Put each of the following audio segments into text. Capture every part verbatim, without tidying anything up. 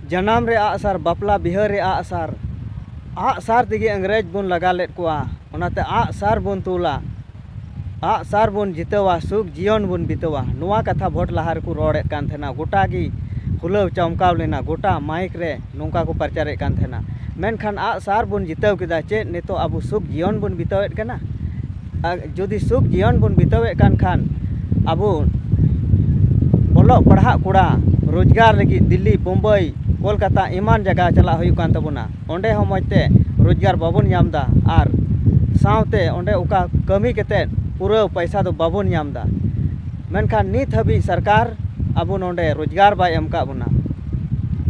ᱡᱟᱱᱟᱢ ᱨᱮ ᱟᱜᱼᱥᱟᱨ, ᱵᱟᱯᱞᱟ ᱵᱤᱦᱟᱹ ᱨᱮ ᱟᱜᱼᱥᱟᱨ, ᱟᱜᱼᱥᱟᱨ ᱛᱮᱜᱮ ᱤᱝᱨᱮᱡᱽ ᱵᱚᱱ ᱞᱟᱜᱟ ᱞᱮᱫ ᱠᱚᱣᱟ᱾ ᱚᱱᱟᱛᱮ ᱟᱜᱼᱥᱟᱨ ᱵᱚᱱ ᱛᱩᱞᱟ, ᱟᱜᱼᱥᱟᱨ ᱵᱚᱱ ᱡᱤᱛᱟᱹᱣᱟ, ᱥᱩᱠ ᱡᱤᱭᱚᱱ ᱵᱚᱱ ᱵᱤᱛᱟᱹᱣᱟ᱾ ᱱᱚᱣᱟ ᱠᱟᱛᱷᱟ ᱵᱷᱳᱴ ᱞᱟᱦᱟ ᱨᱮᱠᱚ ᱨᱚᱲᱮᱫ ᱠᱟᱱ ᱛᱟᱦᱮᱱᱟ, ᱜᱚᱴᱟ ᱜᱮ ᱠᱷᱩᱞᱟᱹᱣ ᱪᱟᱢᱠᱟᱣ ᱞᱮᱱᱟ, ᱜᱚᱴᱟ ᱢᱟᱭᱤᱠ ᱨᱮ ᱱᱚᱝᱠᱟ ᱠᱚ ᱯᱨᱚᱪᱟᱨᱮᱫ ᱠᱟᱱ ᱛᱟᱦᱮᱱᱟ᱾ ᱢᱮᱱᱠᱷᱟᱱ ᱟᱜᱼᱥᱟᱨ ᱵᱚᱱ ᱡᱤᱛᱟᱹᱣ ᱠᱮᱫᱟ, ᱪᱮᱫ ᱱᱤᱛᱚᱜ ᱟᱵᱚ ᱥᱩᱠ ᱡᱤᱭᱚᱱ ᱵᱚᱱ ᱵᱤᱛᱟᱹᱣᱮᱫ ᱠᱟᱱᱟ? ᱟᱨ ᱡᱩᱫᱤ ᱥᱩᱠ ᱡᱤᱭᱚᱱ ᱵᱚᱱ ᱵᱤᱛᱟᱹᱣᱮᱫ ᱠᱟᱱ ᱠᱷᱟᱱ, ᱟᱵᱚ ᱚᱞᱚᱜ ᱯᱟᱲᱦᱟᱜ ᱠᱚᱲᱟ ᱨᱳᱡᱽᱜᱟᱨ ᱞᱟᱹᱜᱤᱫ ᱫᱤᱞᱞᱤ, ᱵᱳᱢᱵᱟᱭ, ᱠᱳᱞᱠᱟᱛᱟ ᱮᱢᱟᱱ ᱡᱟᱭᱜᱟ ᱪᱟᱞᱟᱜ ᱦᱩᱭᱩᱜ ᱠᱟᱱ ᱛᱟᱵᱚᱱᱟ᱾ ᱚᱸᱰᱮ ᱦᱚᱸ ᱢᱚᱡᱽ ᱛᱮ ᱨᱳᱡᱽᱜᱟᱨ ᱵᱟᱵᱚᱱ ᱧᱟᱢ ᱮᱫᱟ ᱟᱨ ᱥᱟᱶᱛᱮ ᱚᱸᱰᱮ ᱚᱠᱟ ᱠᱟᱹᱢᱤ ᱠᱟᱛᱮᱫ ᱯᱩᱨᱟᱹ ᱯᱚᱭᱥᱟ ᱫᱚ ᱵᱟᱵᱚᱱ ᱧᱟᱢ ᱮᱫᱟ᱾ ᱢᱮᱱᱠᱷᱟᱱ ᱱᱤᱛ ᱦᱟᱹᱵᱤᱡ ᱥᱚᱨᱠᱟᱨ ᱟᱵᱚ ᱱᱚᱰᱮ ᱨᱳᱡᱽᱜᱟᱨ ᱵᱟᱭ ᱮᱢ ᱟᱠᱟᱫ ᱵᱚᱱᱟ᱾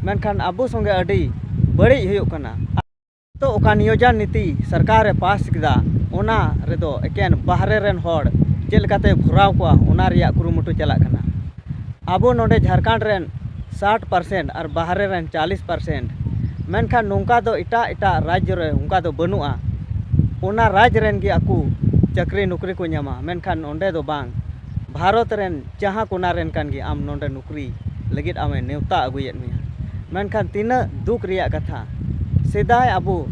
ᱢᱮᱱᱠᱷᱟᱱ ᱟᱵᱚ ᱥᱚᱸᱜᱮ ᱟᱹᱰᱤ ᱵᱟᱹᱲᱤᱡ ᱦᱩᱭᱩᱜ ᱠᱟᱱᱟ᱾ ᱱᱤᱛᱚᱜ ᱚᱠᱟ ᱱᱤᱭᱳᱡᱚᱱ ᱱᱤᱛᱤ ᱥᱚᱨᱠᱟᱨᱮ ᱯᱟᱥ ᱠᱮᱫᱟ, ᱚᱱᱟ ᱨᱮᱫᱚ ᱮᱠᱮᱱ ᱵᱟᱦᱨᱮ ᱨᱮᱱ ᱦᱚᱲ ᱪᱮᱫ ᱞᱮᱠᱟᱛᱮ ᱵᱷᱚᱨᱟᱣ ᱠᱚᱣᱟ, ᱚᱱᱟ ᱨᱮᱭᱟᱜ ᱠᱩᱨᱩᱢᱩᱴᱩ ᱪᱟᱞᱟᱜ ᱠᱟᱱᱟ᱾ ᱟᱵᱚ ᱱᱚᱰᱮ ᱡᱷᱟᱲᱠᱷᱚᱸᱰ ᱨᱮᱱ ᱥᱟᱴ ᱯᱟᱨᱥᱮᱱᱴ ᱟᱨ ᱵᱟᱦᱨᱮ ᱨᱮᱱ ᱪᱟᱞᱤᱥ ᱯᱟᱨᱥᱮᱱᱴ, ᱢᱮᱱᱠᱷᱟᱱ ᱱᱚᱝᱠᱟ ᱫᱚ ᱮᱴᱟᱜ ᱮᱴᱟᱜ ᱨᱟᱡᱽ ᱨᱮ ᱚᱱᱠᱟ ᱫᱚ ᱵᱟᱹᱱᱩᱜᱼᱟ᱾ ᱚᱱᱟ ᱨᱟᱡᱽ ᱨᱮᱱ ᱜᱮ ᱟᱠᱚ ᱪᱟᱹᱠᱨᱤ ᱱᱚᱠᱨᱤ ᱠᱚ ᱧᱟᱢᱟ, ᱢᱮᱱᱠᱷᱟᱱ ᱱᱚᱰᱮ ᱫᱚ ᱵᱟᱝ᱾ ᱵᱷᱟᱨᱚᱛ ᱨᱮᱱ ᱡᱟᱦᱟᱸ ᱠᱚᱱᱟ ᱨᱮᱱ ᱠᱟᱱ ᱜᱮ, ᱟᱢ ᱱᱚᱰᱮ ᱱᱚᱠᱨᱤ ᱞᱟᱹᱜᱤᱫ ᱟᱢᱮ ᱱᱮᱣᱛᱟ ᱟᱹᱜᱩᱭᱮᱫ ᱢᱮᱭᱟ᱾ ᱢᱮᱱᱠᱷᱟᱱ ᱛᱤᱱᱟᱹᱜ ᱫᱩᱠ ᱨᱮᱭᱟᱜ ᱠᱟᱛᱷᱟ, ᱥᱮᱫᱟᱭ ᱟᱵᱚ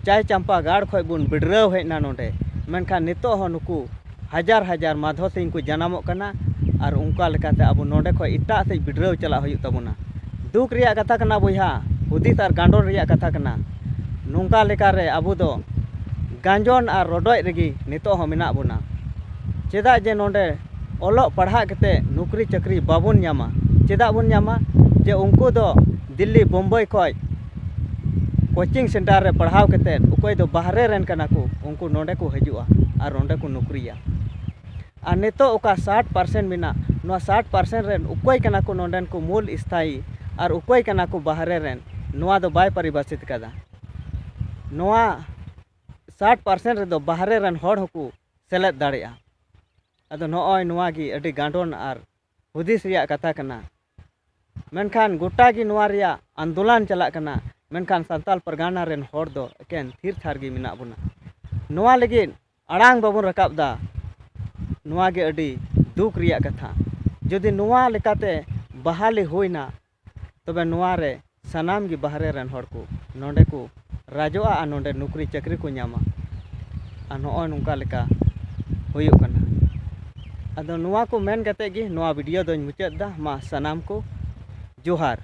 ᱪᱟᱭ ᱪᱟᱢᱯᱟ ᱜᱟᱲ ᱠᱷᱚᱱ ᱵᱚᱱ ᱵᱤᱰᱨᱟᱹᱣ ᱦᱮᱡ ᱮᱱᱟ ᱱᱚᱰᱮ, ᱢᱮᱱᱠᱷᱟᱱ ᱱᱤᱛᱚᱜ ᱦᱚᱸ ᱱᱩᱠᱩ ᱦᱟᱡᱟᱨ ᱦᱟᱡᱟᱨ ᱢᱟᱫᱷᱚ ᱥᱤᱝ ᱠᱚ ᱡᱟᱱᱟᱢᱚᱜ ᱠᱟᱱᱟ ᱟᱨ ᱚᱱᱠᱟ ᱞᱮᱠᱟᱛᱮ ᱟᱵᱚ ᱱᱚᱰᱮ ᱠᱷᱚᱱ ᱮᱴᱟᱜ ᱥᱮᱫ ᱵᱤᱰᱨᱟᱹᱣ ᱪᱟᱞᱟᱜ ᱦᱩᱭᱩᱜ ᱛᱟᱵᱚᱱᱟ᱾ ᱫᱩᱠ ᱨᱮᱭᱟᱜ ᱠᱟᱛᱷᱟ ᱠᱟᱱᱟ ᱵᱚᱭᱦᱟ, ᱦᱩᱫᱤᱥ ᱟᱨ ᱜᱟᱸᱰᱚᱱ ᱨᱮᱭᱟᱜ ᱠᱟᱛᱷᱟ ᱠᱟᱱᱟ᱾ ᱱᱚᱝᱠᱟ ᱞᱮᱠᱟᱨᱮ ᱟᱵᱚ ᱫᱚ ᱜᱟᱸᱡᱚᱱ ᱟᱨ ᱨᱚᱰᱚᱡ ᱨᱮᱜᱮ ᱱᱤᱛᱚᱜ ᱦᱚᱸ ᱢᱮᱱᱟᱜ ᱵᱚᱱᱟ᱾ ᱪᱮᱫᱟᱜ ᱡᱮ ᱱᱚᱰᱮ ᱚᱞᱚᱜ ᱯᱟᱲᱦᱟᱜ ᱠᱟᱛᱮ ᱱᱚᱠᱨᱤ ᱪᱟᱹᱠᱨᱤ ᱵᱟᱵᱚᱱ ᱧᱟᱢᱟ? ᱪᱮᱫᱟᱜ ᱵᱚᱱ ᱧᱟᱢᱟ? ᱡᱮ ᱩᱱᱠᱩ ᱫᱚ ᱫᱤᱞᱞᱤ ᱵᱳᱢᱵᱟᱭ ᱠᱷᱚᱱ ᱠᱳᱪᱤᱝ ᱥᱮᱱᱴᱟᱨ ᱨᱮ ᱯᱟᱲᱦᱟᱣ ᱠᱟᱛᱮ, ᱚᱠᱚᱭ ᱫᱚ ᱵᱟᱦᱨᱮ ᱨᱮᱱ ᱠᱟᱱᱟ ᱠᱚ, ᱩᱱᱠᱩ ᱱᱚᱰᱮ ᱠᱚ ᱦᱤᱡᱩᱜᱼᱟ ᱟᱨ ᱱᱚᱰᱮ ᱠᱚ ᱱᱚᱠᱨᱤᱭᱟ᱾ ᱟᱨ ᱱᱤᱛᱚᱜ ᱚᱠᱟ ᱥᱟᱴ ᱯᱟᱨᱥᱮᱱᱴ ᱢᱮᱱᱟᱜ, ᱱᱚᱣᱟ ᱥᱟᱴ ᱯᱟᱨᱥᱮᱱᱴ ᱨᱮᱱ ᱚᱠᱚᱭ ᱠᱟᱱᱟ ᱠᱚ ᱱᱚᱰᱮᱱ ᱠᱚ ᱢᱩᱞ ᱥᱛᱷᱟᱭᱤ ᱟᱨ ᱚᱠᱚᱭ ᱠᱟᱱᱟ ᱠᱚ ᱵᱟᱦᱨᱮ ᱨᱮᱱ, ᱱᱚᱣᱟ ᱫᱚ ᱵᱟᱭ ᱯᱚᱨᱤᱵᱷᱟᱥᱤᱛ ᱠᱟᱫᱟ᱾ ᱱᱚᱣᱟ ᱥᱟᱴ ᱯᱟᱨᱥᱮᱱᱴ ᱨᱮᱫᱚ ᱵᱟᱦᱨᱮ ᱨᱮᱱ ᱦᱚᱲ ᱦᱚᱸᱠᱚ ᱥᱮᱞᱮᱫ ᱫᱟᱲᱮᱭᱟᱜᱼᱟ᱾ ᱟᱫᱚ ᱱᱚᱜᱼᱚᱭ ᱱᱚᱣᱟ ᱜᱮ ᱟᱹᱰᱤ ᱜᱟᱸᱰᱚᱱ ᱟᱨ ᱦᱩᱫᱤᱥ ᱨᱮᱭᱟᱜ ᱠᱟᱛᱷᱟ ᱠᱟᱱᱟ᱾ ᱢᱮᱱᱠᱷᱟᱱ ᱜᱚᱴᱟ ᱜᱮ ᱱᱚᱣᱟ ᱨᱮᱭᱟᱜ ᱟᱱᱫᱳᱞᱚᱱ ᱪᱟᱞᱟᱜ ᱠᱟᱱᱟ, ᱢᱮᱱᱠᱷᱟᱱ ᱥᱟᱱᱛᱟᱞ ᱯᱟᱨᱜᱟᱱᱟ ᱨᱮᱱ ᱦᱚᱲ ᱫᱚ ᱮᱠᱮᱱ ᱛᱷᱤᱨ ᱛᱷᱟᱨ ᱜᱮ ᱢᱮᱱᱟᱜ ᱵᱚᱱᱟ᱾ ᱱᱚᱣᱟ ᱞᱟᱹᱜᱤᱫ ᱟᱲᱟᱝ ᱵᱟᱵᱚᱱ ᱨᱟᱠᱟᱵ ᱮᱫᱟ᱾ ᱱᱚᱣᱟ ᱜᱮ ᱟᱹᱰᱤ ᱫᱩᱠ ᱨᱮᱭᱟᱜ ᱠᱟᱛᱷᱟ᱾ ᱡᱩᱫᱤ ᱱᱚᱣᱟ ᱞᱮᱠᱟᱛᱮ ᱵᱟᱦᱟᱞᱤ ᱦᱩᱭᱱᱟ, ᱛᱚᱵᱮ ᱱᱚᱣᱟ ᱨᱮ ᱥᱟᱱᱟᱢ ᱜᱮ ᱵᱟᱦᱨᱮ ᱨᱮᱱ ᱦᱚᱲ ᱠᱚ ᱱᱚᱰᱮ ᱠᱚ ᱨᱟᱡᱚᱜᱼᱟ ᱟᱨ ᱱᱚᱰᱮ ᱱᱚᱠᱨᱤ ᱪᱟᱹᱠᱨᱤ ᱠᱚ ᱧᱟᱢᱟ᱾ ᱟᱨ ᱱᱚᱜᱼᱚᱭ ᱱᱚᱝᱠᱟ ᱞᱮᱠᱟ ᱦᱩᱭᱩᱜ ᱠᱟᱱᱟ᱾ ᱟᱫᱚ ᱱᱚᱣᱟ ᱠᱚ ᱢᱮᱱ ᱠᱟᱛᱮ ᱜᱮ ᱱᱚᱣᱟ ᱵᱷᱤᱰᱤᱭᱳ ᱫᱚᱧ ᱢᱩᱪᱟᱹᱫ ᱮᱫᱟ᱾ ᱢᱟ ᱥᱟᱱᱟᱢ ᱠᱚ ᱡᱚᱦᱟᱨ᱾